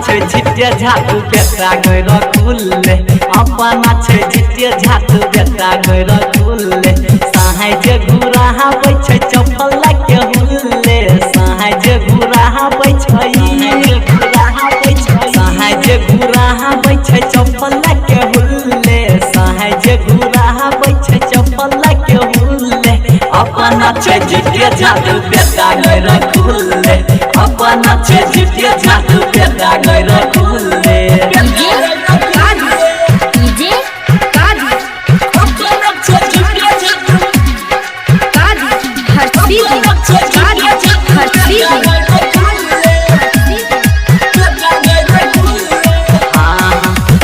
छै झिटिया झाटू बेटा गैर खुले। अपना छै झिटिया झाटू बेटा गैर खुले। सहाय जे घुराबै छै चप्पल के हुल्ले। सहाय जे घुराबै छै, सहाय जे घुराबै छै चप्पल के हुल्ले। सहाय जे घुराबै छै चप्पल के हुल्ले। अपना छै झिटिया झाटू बेटा गैर खुले। अपना छै झिटिया झाटू बेटा गैर खुले। डीजे कादर हर्षी हर्षी।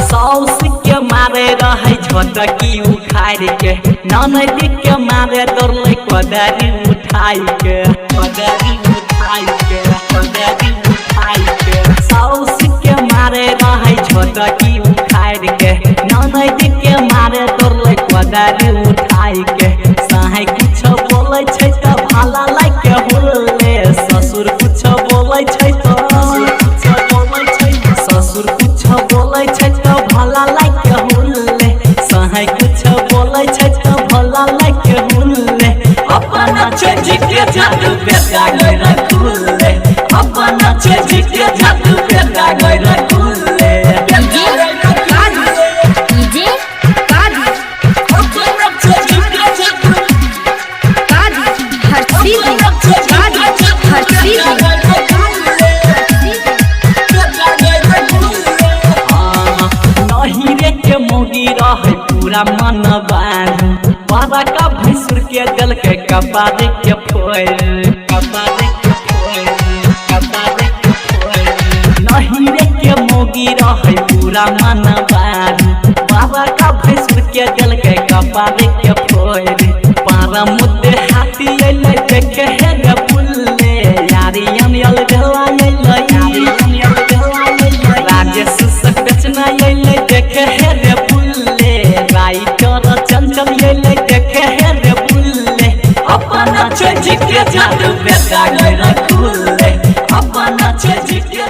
साउस के मारे रहे झटकी उखाड़ के, ननद के मारे दौड़ले कोदारी उठाई के, कोदारी उठाई के, कोदारी उठाई के। साउस के मारे रहे झटकी उखाड़ के, ननद के मारे दौड़ले कोदारी उठाई के। सहाय कुछ बोलै छै तऽ भाला लाइके हुल्ले। ससुर कुछ बोलै छै तऽ, ससुर कुछ बोलै छै तऽ भला लाइके हुल्ले। सहाय कुछ बोलै छै तऽ भला लाइके हुल्ले। अपना छै झिटिया झाटू बेटा गैर खुले। अपना छै झिटिया झाटू बेटा गैर खुले। डीजे कादर हर्षी हर्षी। नहिरे के मौगी रहे पूरा मन बारू, बाबा का भैंसुर के दिल के कपार के फोड़, कपार के फोड़, कपार के फोड़। नहिरे के मौगी रहे पूरा मन बारू, बाबा का भैंसुर के दिल के कपार के फोड़। पारा मुद्दे हाथी अइलै देखे हे रे बुल्ले। यारी अनियल भेला अइलै, राजेश से बेचना अइलै देखे हे रे बुल्ले। राइटर चंचल अइलै देखे हे रे बुल्ले। अपना छै झिटिया झाटू बेटा गैर खुले। अपना छै झिटिया।